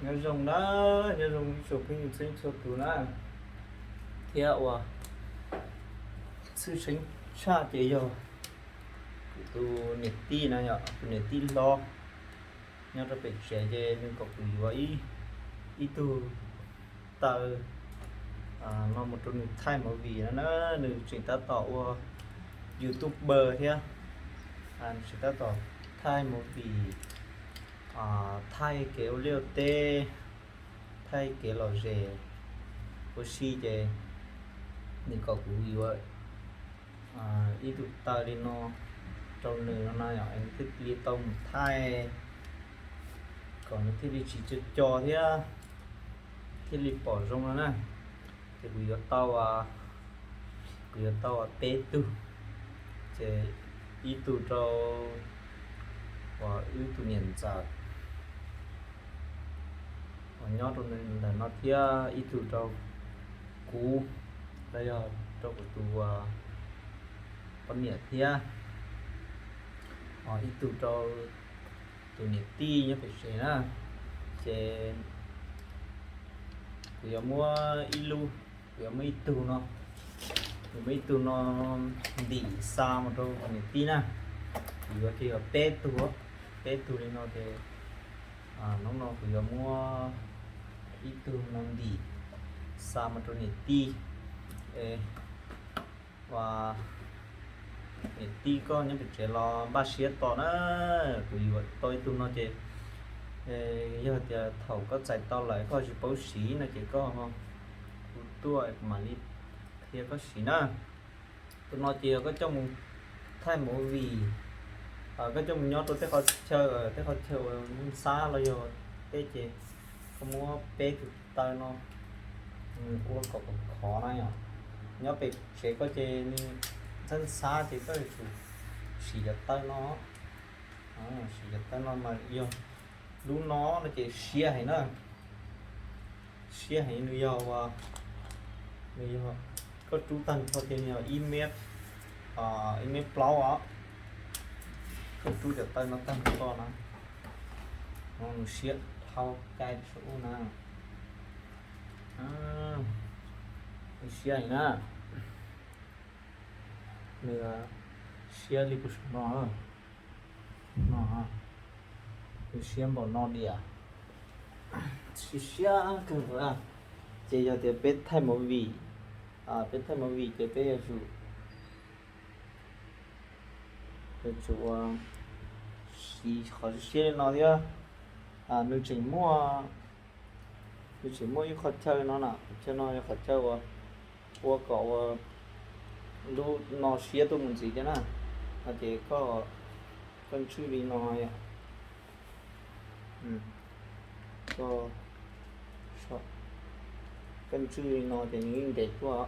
Nyob zoo na, nyob zoo ib tsoom phooj ywg txhua txhua tus na, thiab uas tshwj xeeb tshaj ces yog kuv tus niam tij na, yog tus niam tij hlob nyob rau pem tsev ces nws kom kuv yuav ib tug taw no mus rau nws thaij movie no na. Nws tseem tab tom ua YouTuber thiab, nws tseem tab tom thaij movie, thaij kev ua liaj ua teb, thaij kev lom zem ua si ces nws kom kuv yuav ib tug taw li no rau nws no na, es nws thiaj li tau mus thaij kom nws thiaj li tsis co co thiab thiaj li pom zoo no na. Ces kuv yuav tau, kuv yuav tau peb tug, ces ib tug rau uas wb tus niam ntxawm uas nyob rau ntawm no thiab ib tug rau kuv, los yog rau kuv tus poj niam thiab, ib tug rau tus niam tij nyob pem tsev na. Ces kuv yuav muab ib lub, kuv yuav muab ib tug no, kuv muab ib tug no ntim xa mus rau tus niam tij na. Kuv yuav kiag peb tug, peb tug li no ces hnub no kuv yuav muab ib tug no ntim xa mus rau niam tij. Ua, niam tij koj nyob pem tsev los npaj siab tos na, kuv yuav tau ib tug no ces yog tias thaum koj txais tau lawm koj tsis paub siv no ces koj hu tuaj kuv mam li qhia koj siv na. Tus no ces yog koj coj mus thaij movie, koj coj mus nyob rau tej qhov chaw, tej qhov chaw uas ntxhab los yog tej ces koj muab peb tus taw no ua kom khov khov na yom. Nyob pem tsev koj ces nws ntxhab ntxhab ces koj yuav tsum siv cov taw no, siv cov taw no mas yog lub no no ces siab heev na. Siab heev, nws yog, nws yog, koj rub tag nrho ces nws yog ib mev, ib mev plaub os. Koj rub cov taw no tag nrho na, nws siab dhau cai saum ub na. Nws siab heev na. Nws siab li puag saum no, no, nws siab npaum no diam. Siab siab kawg nkaus. Ces yog tias peb thaij movie, peb thaij movie ces peb yuav tsum, yuav tsum ua siv qhov siab siab li no thiab. Nws tseem muaj, nws tseem muaj ib qhov chaw no na, qhov chaw no yog qhov chaw uas ua kom ua lub no siab tuaj mus ntxiv thiab na. No ces koj, koj ntswj li no yom. Koj, koj ntswj li no ces nws yeej ntev tuaj.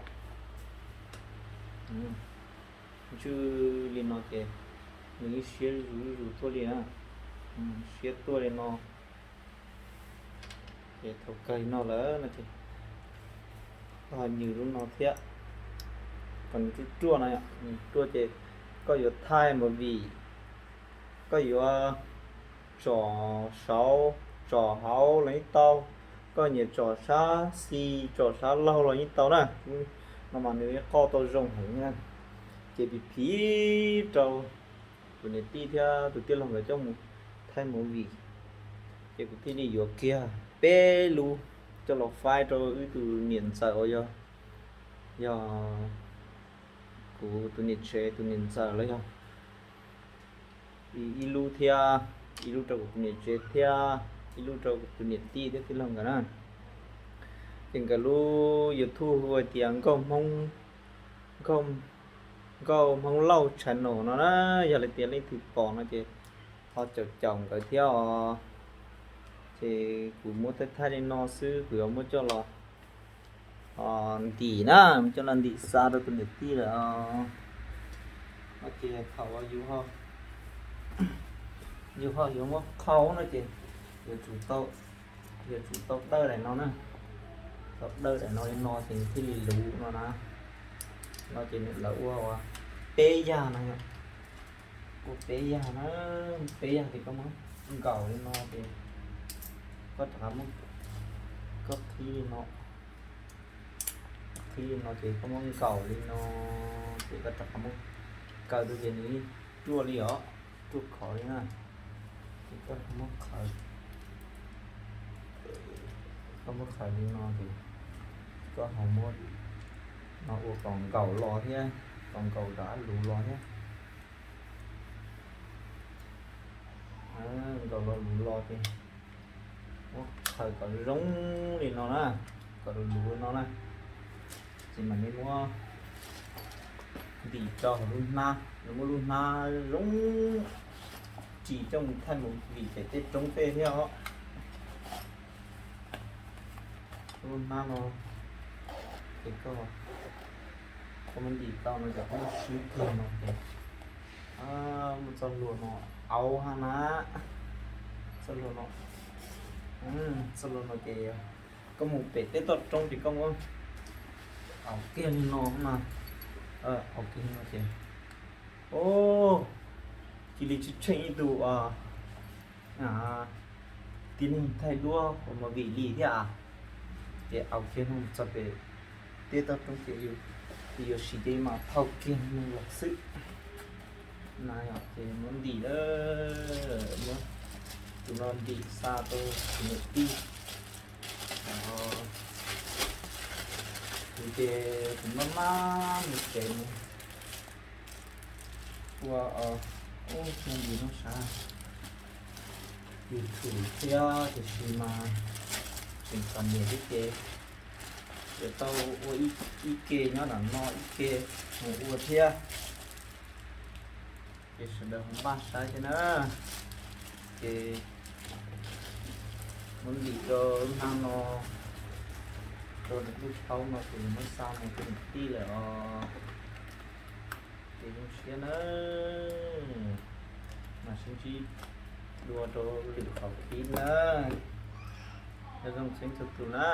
Ntswj li no ces nws yeej siab zuj zus tuaj li na. Siab tuaj li no. Ces thaum kawg no lawm no ces koj ho nyws lub no thiab, kom nws ruaj ruaj no, nws ruaj ces koj yuav thaij movie, koj yuav tsom saud tsom hauv los yeej tau, koj nyiam tsom sab xis tsom sab laug los yeej tau na. No mas nws qoj tau zoo heev na. Ces phim phim rau tus niam tij thiab tus tij laug nkawd coj mus thaij movie, ces kuv thiaj li yuav kiag peb lub coj los faib rau wb tus niam ntxawm uas yog, yog kuv tus niam tsev tus niam ntxawm los yog ib lub thiab, ib lub rau kuv tus niam tsev thiab ib lub rau kuv tus niam tij thiab tij laug nkawd na. Ces nkawd lub YouTube hu hais tias Nkauj Hmoob, Nkauj, Nkauj Hmoob Lauj channel no na. Yog li tias leej twg pom no ces ho caum caum nkawd thiab os. Ces kuv muab thaij thaij li no xwb, kuv yuav muab coj los ntim na, muab coj los ntim xa rau tus niam tij lawm. No ces thaum yus, yus ho yuav muab qhau no ces yuav tsum tau, yuav tsum tau dawj daim no na. Tau dawj daim no li no ces nws thiaj li luv no na. No ces nws lawv ua peb yag no yom. Ua peb yag na, peb yag ces koj muab nkaum li no ces Koj rov qab muab, koj qhib li no, qhib li no ces koj muab nkaum li no, ces koj rov qab muab kaw rau ces nws ruaj li os, ruaj khov li na. Ces koj muab khaws, koj muab khaws li no ces koj ho muab no ua kom nkaum los thiab, kom nkaum rov qab luv los thiab. Nkaum los luv los ces muab khaws kom zoo li no na, kom luv luv no na. Ces mam li muab ntim rau hauv lub hnab, nws muab lub hnab zoo ris coj mus thaij mus vim pem tej roob tej thiab os. Lub hnab no ces koj, koj muab ntim tau no ces koj muab swb kiag no ces muaj txoj hlua no, auv hab na, txoj hlua no, txoj hlua no ces koj mus pem tej toj roob ces koj muab auv kiag li no na, auv kiag li no ces, o, cia li tsis tsheej ib tug tib neeg thaij duab uas mus vim li thiab. Ces auv kiag no mus txog pem tej toj roob ces yuav siv ces mas thauj kiag no los xwb. Na yog ces muab ntim, muab tus no ntim xa rau tus niam tij. Kuv ces kuv maj maj mus tsev mus ua ub txuag ntim no sav YouTube thiab tiam sis mas tseem txom nyem thiab ces yuav tau ua ib ke nyob nram no ib ke mus ua thiab. Ces sawv daws ho npaj saib thiab na. Ces muab ntim rau lub hnab no, rau lub taub no ces muab xa mus rau niam tij lawm os. Ces zoo siab na, mam sib ntsib dua rau lwm qhov pib na. Nyob zoo txhua txhua tus na.